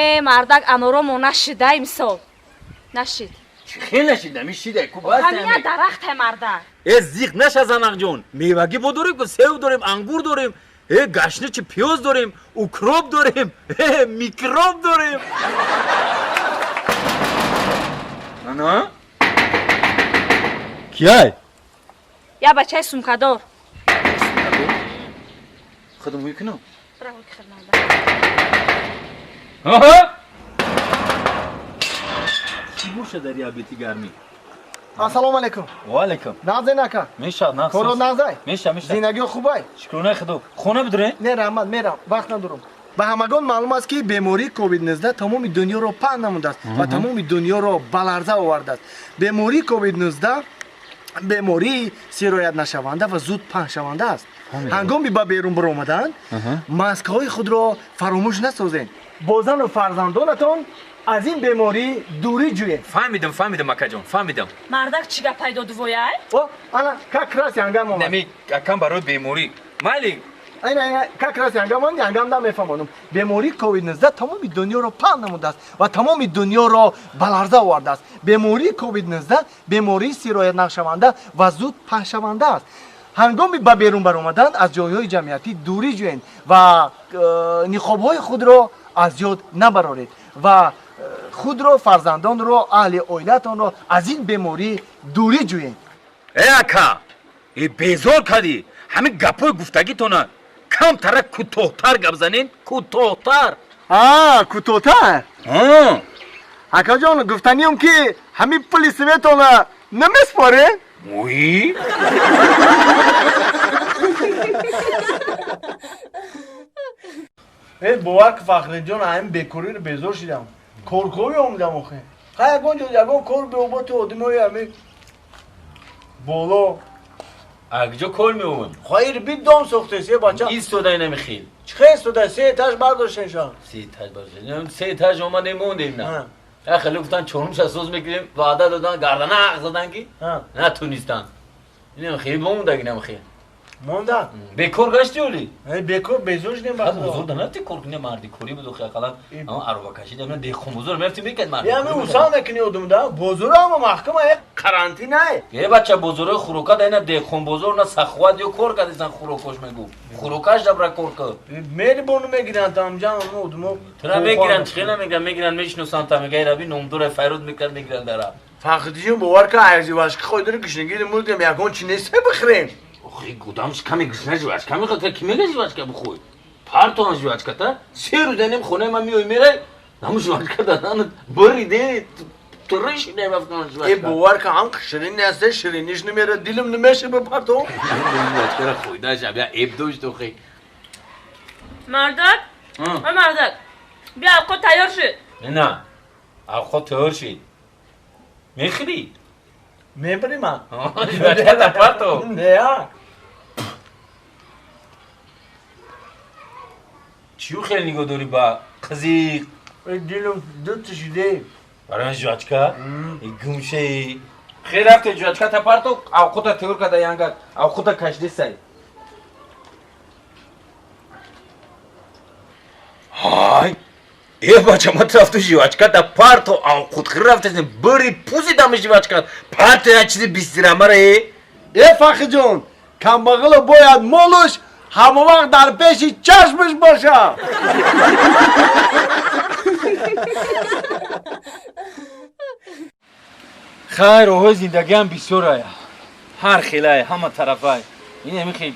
Э, мардак, аноромо нашида имсол. Нашид. Хеле нашид, намешида ку бас. Ҳамия дарахте, мардак. Э, зиқ наша, занақҷон. Мевагӣ бо дорем ку, сев дорем, ангур дорем, э, гашничи пиёз дорем, укроп дорем, э, микроб дорем. Ана? Кияй? Я бачаи сумкадор. Худам мекунам. Браво, ки хидмат. Аҳа! Чӣ боша дар ябети гармӣ? Ассалому алайкум. Ва алайкум. Нағзе, нака? Мешавад, нағз. Коро нағзай? Меша, меша. Зиндагиё хубай? Шукронаи Худо. Хона бидурем? Не, раҳмат, мерам, вақт надорам. Ба ҳамагон маълум аст, ки бемории COVID-19 тамоми дунёро паҳн намудааст ва тамоми дунёро ба ларза овардааст. Бемории COVID-19 бемории сироятнашаванда ва зуд паҳншаванда аст. Ҳангоми ба берун баромадан маскаҳои худро фаромӯш насозед. Бо зану фарзандонатон аз ин беморӣ дурӣ ҷӯед. Фаҳмидам, фаҳмидам, акаҷон, фаҳмидам. Мардак, чӣ гап пайдо дувояй? О, ана, как раз янгам омад. Нами акам барои беморӣ. Майли. Айна, айна, как раз янгам омад, янгам намефаҳмонам. Бемории COVID-19 тамоми дунёро паҳн намудааст ва тамоми дунёро ба ларза овардааст. Бемории COVID-19 бемории сироятнашаванда ва зуд паҳншаванда аст. Ҳангоми ба берун баромадан аз ҷойҳои ҷамъиятӣ дурӣ ҷӯед ва ниқобҳои худро аз ёд набароред ва худро, фарзандонро, аҳли оилаатонро аз ин беморӣ дурӣ ҷӯед. Э, ака, э, безор кардӣ. Ҳамин гапҳои гуфтагитона камтара кӯтоҳтар гап занед, кӯтоҳтар. А, кӯтоҳтар? А. Акаҷон, гуфтанием, ки ҳамин пули светона намеспоред? Уи? Э, бовар ки, Фахриҷон, ҳамин бекориро безор шидам, корковӣ омадам. Охе, ха, ягон ҷо ягон кор биёбо, ту одамои ҳамин боло. Акҷо кор меованд? Хайр, бид дом сохте се бача. Истода инами хел. Чӣ хел истода? Се этаж бардоштен ша. Се этаж бардоштем, се этаж омадем, мондем. На, я хеле гуфтан, чорумша соз мекунем, ваъда додан, гардана ҳақ задан, ки натунистан. Инам хел монда, инам хел. Монда. Бекор гашти оли? Бекор, безор шудем. Ба бозор да нафти кор куни, марди кори буду. Ақаллан ама аробакашӣ да, деҳқон бозор мерафти, мекард марди. Ями усан мекуни одум да бозор, ама маҳкама е, карантин ай. Е, бача, бозорҳои хӯрока да ина деҳқон бозор на саховат ё кор кардисан, хӯрокош мегӯ, хӯрокаш дабра кор кар. Мери бону мегиранд тамҷан одумо. Тура мегиранд, чӣ хела мегиранд? Мегиранд, мешиносанд та, мега раби номдора файруд мекард, мегиранд дара. Фахриддин, бовар ка, айзивашки хойдори гушнагири мурдем, ягон чи нест бихӯрем. Охи, гудам шиками гушна жвачка мехоҳад, ки мега жвачка бихӯй, партон жвачката се рӯз анем хонаи ман меои, мерай, наму жвачка даданат бириде, туриши намафтон жвачка. Э, бовар ка, ҳам ширин нест, шириниш намера, дилам намеша ба партон. Жвачкара хӯйда шаб я эб дошт, охи. Мардак, ой мардак, бия, авқот тайёр шуд. На, авқот тайёр шид, мехӯрӣ? Мебарӣ ман. Жвачката парто. Не. Чию хеле нигоҳ дорӣ ба қизи? Дилам дута шиде. Барои жвачка гумшаи хел рафте, жвачката парто, авқота тайёр карда, янгак авқота кашидесай. Ҳай, э, бача, ма рафту, жвачката парто, авқотхӯр рафтесем, бири пузидами жвачкат парто, як чизи бистирамара, э. Э, Фахриҷон, камбағало бояд молуш ҳама вақт дар пеши чашмаш бошад. Хайр, роҳҳои зиндагиам бисёрай, ҳар хелай, ҳама тарафай. Ин ҳами хел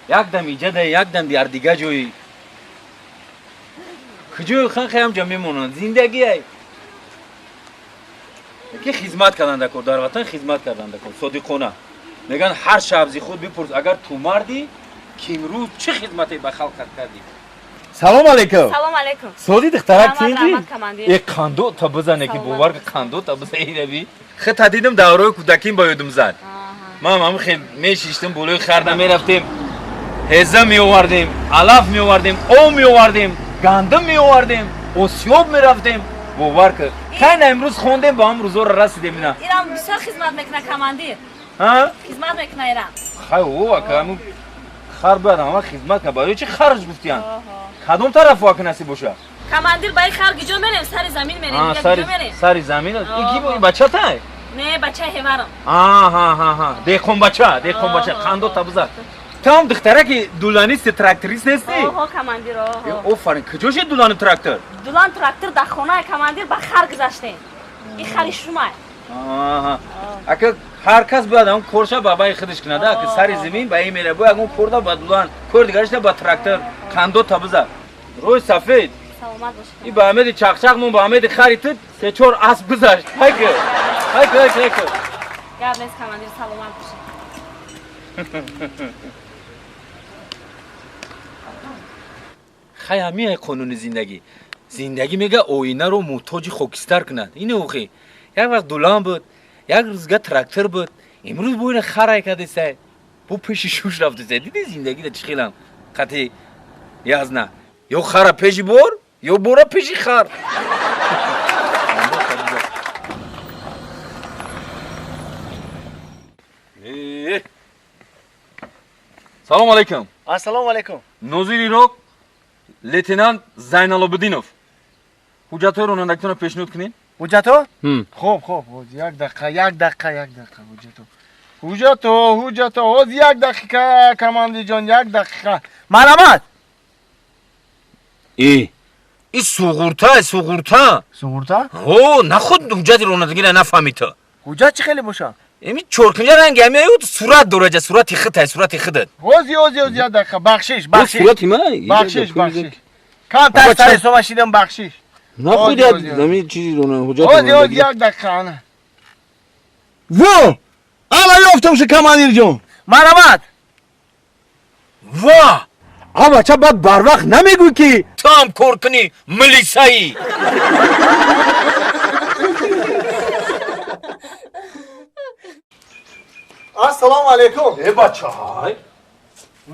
якдам иҷадай, якдам дар дига ҷои куҷои хан хеям ҷа мемонанд. Зиндагиай ки хизмат кардан дакор, дар ватан хизмат кардан дакор содиқона. Мегӯянд, ҳар шаб зи худ бипурс, агар ту мардӣ, ки имрӯз чӣ хизмате ба халқат кардӣ. Салом алейкум. Салом алейкум. Соди, духтарак? Раҳмат, тинҷи? раҳмат, командир. Э, қандота бизане ки Саломат. Бовар ки, қандота бизаираби хета дидам, давраи кӯдаким ба ёдум зад. Ман ҳам хел мешиштам болои харда, мерафтем, ҳеза меовардем, алаф меовардем, об меовардем, гандум меовардем, осиёб мерафтем. Бовар ки, хайна имрӯз хондем, ба ҳам рӯзоро расидем ина. Ирам бисёр хизмат мекуна, командир. Ҳа? Хизмат мекуна ирам. Хай, о, ака, ҳамун хар бояд ҳама хизмат кунад. Барои чи харж гуфтиян? Кадом тараф ака насиб боша? Командир, ба хар гиҷо мерем, сари замин мерем, дига гиҷо мерем? Сари замин. И ки бо бача тай? Не, бачаи ҳеварам. Аҳа. Деҳқон бача, деҳқон бача, қандо табза. Там духтараки дуланист тракторист нести? Оҳо, командир, оҳо. Офарин, куҷо шид дулани трактор? Дулан трактор дар хонаи командир ба хар гузаштем. И хари шумай. Аҳа. Ака ҳар кас бояд ҳам корша ба баи худаш кунад, ки сари замин ба ин мера, бояд он корда ба дулан, кор дигарашда ба трактор, қандо табза. Рӯи сафед. Саломат бошед. И ба Амеди чақчақ мон ба Амеди хари ту се-чор асп гузашт. Хайка. Хайка, хайка, хайка. Гап нест, командир, саломат бошед. Хай ҳамин қонуни зиндагӣ. Зиндагӣ мега оинаро муҳтоҷи хокистар кунад. Ин охи. Як вақт дулан буд, як рӯзга трактор буд. Имрӯз бо ина харай кардесай. Бо пеши шуш рафтесай. Диди зиндагида чӣ хелам қати язна. Ё хара пеши бор, ё бора пеши хар. Салом алейкум. Ассалому алейкум. Нозири Ироқ лейтенант Зайналобидинов. Ҳуҷҷатҳои ронандагитонро пешниҳод кунед. Ҳуҷҷатҳо? Хуб, хуб, як дақиқа, як дақиқа, як дақиқа, ҳуҷҷатҳо. Ҳуҷҷатҳо, ҳуҷҷатҳо, ҳоз як дақиқа, командирҷон, як дақиқа. Марҳамат. И суғурта, суғурта. Суғурта? О, нахуд ҳуҷҷати ронандагиро нафаҳмид ту. Ҳуҷҷат чӣ хеле бошад? Ими чоркунҷа ранги ҳами аю сурат дорад, ҷа сурати худтай, сурати худат. Ҳози, ҳози, ҳози, як дақиқа, бахшиш, бахшиш. Сурати ма? Бахшиш, бахшиш. Камтар сари ҳисоба шидам, бахшиш. Нахуд Ҳози, ҳози, ами чизи ҳуҷҷати ҳози, ҳози, як дақиқа, ана. Во! Ана ёфтам ши, командирҷон. Марҳамат. Ва! А бача баъд барвақт намегӯй ки ту ҳам кор кунӣ милисаӣ. Ассалому алейкум. Э бачай.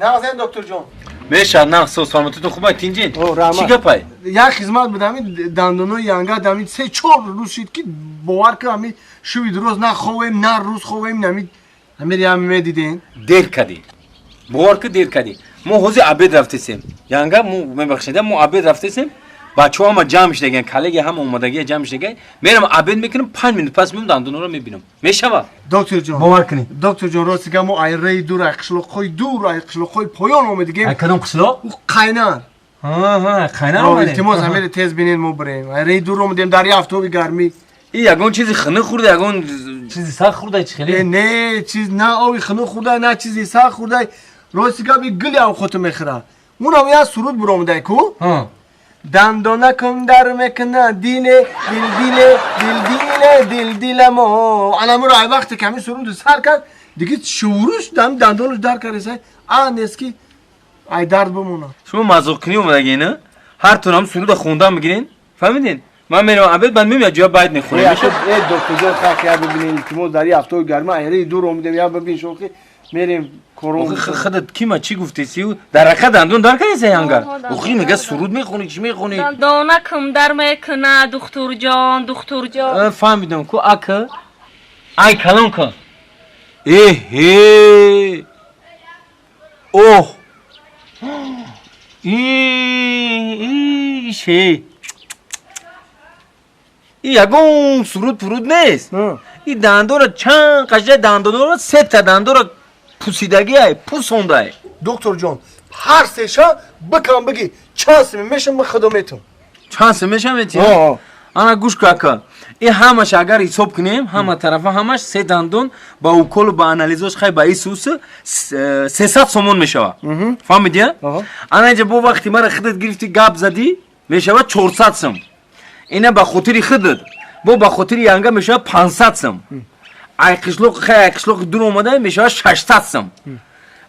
Нағзен, докторҷон. Мешад нағз, со саломатитон хубай, тинҷин? О, раҳмат. Чӣ гапай? Як хизмат буд, ҳамин дандонои янга ҳамин се-чор рӯз шид ки бовар кун ҳамин шуби дуроз на ховем, на рӯз ховем, ҳамин ҳамин ям медиден. Дер кардӣ. Бовар кун, дер кардӣ. Мо ҳозир обед рафтесем. Янга мо мебахшед, мо обед рафтесем. Бачаҳо ҳама ҷамъ шудаган, коллеги ҳама омадагия ҷамъ шудаган. Мерам обед мекунам, 5 минут пас меом дандонҳоро мебинам. Мешавад? Докторҷон, бовар кунед. Докторҷон, рости гап мо айраи дур, ай қишлоқҳои дур, ай қишлоқҳои поён омадигем. Ай кадом қишлоқ? Ӯ Қайнар. Ҳа, Қайнар омадем. Илтимос, ҳамеро тез бинед, мо бирем. Айраи дур омадем дар як афтоби гармӣ. И ягон чизи хунук хӯрда, ягон чизи сахт хӯрда, чӣ хеле? Не, чиз на оби хунук хӯрда, на чизи сахт хӯрда. Рости гап и гули авқоту мехӯрад. Унам як суруд буромадай ку? Дандонакум дар мекунад диле, дил диле, дил диле, дил диламо. Анамуро ай вақте ки ҳамин суруду сар кард, диги шууруш дам дандонаш дар кард, а нест ки ай дард бимонад. Шумо мазоқкунӣ омадагӣ, на? Ҳар тунам суруда хондан мегирен, фаҳмидин? Ман меравам обед, баъд меоям як ҷоя байд мехӯрем. Э, докторҷон, хак я бибинед, илтимос, дар ин афтоби гарма айраи дур омадем, я бибин шохи мерем корон. Охи худат кима чӣ гуфтеси? Дар ҳақиқат дандон дар кардеса янгар? Оҳо, Охи мега суруд мехонӣ, чӣ мехонӣ? Дандонакум дар мекунад, духтурҷон, духтурҷон. Фаҳмидам ку ака. Ай калон ка. Эҳе. Оҳ. И ше. И ягон суруд пуруд нест. И дандора чанд қажа дандонора сета дандора пусидагиай, пусондай. Докторҷон, ҳар сеша бикам бигӣ чанд сими мешам, ман худо метум. Чанд сим мешам мети? Ана гӯш кун ака. И ҳамаш агар ҳисоб кунем, ҳама тарафа ҳамаш се дандон ба уколу ба анализош хай ба исус 300 сомон мешавад. Фаҳмидӣ? Ана инҷа бо вақти мара худат гирифти гап задӣ, мешавад 400 сум. Ина ба хотири худат, бо ба хотири янга мешавад 500 сум. Ай қишлоқ хай ай қишлоқи дур омада мешавад 600 сум.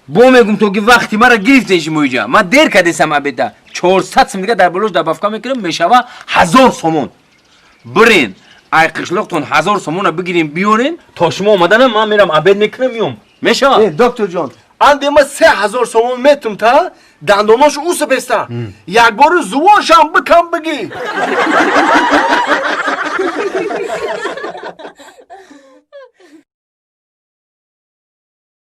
Бо мегум то ки вақти мара гирифтен шумо инҷа. Ман дер кардесам обеда. 400 сум дига дар болош добавка мекунам, мешавад 1000 сомон. Бирен, ай қишлоқтон 1000 сомона бигирем, биёрен, то шумо омаданам ман мерам обед мекунам, миём. Мешавад? Э, докторҷон, анде ма 3000 сомон метум та дандонош усу беста. Як бори зувошам бикам бигӣ.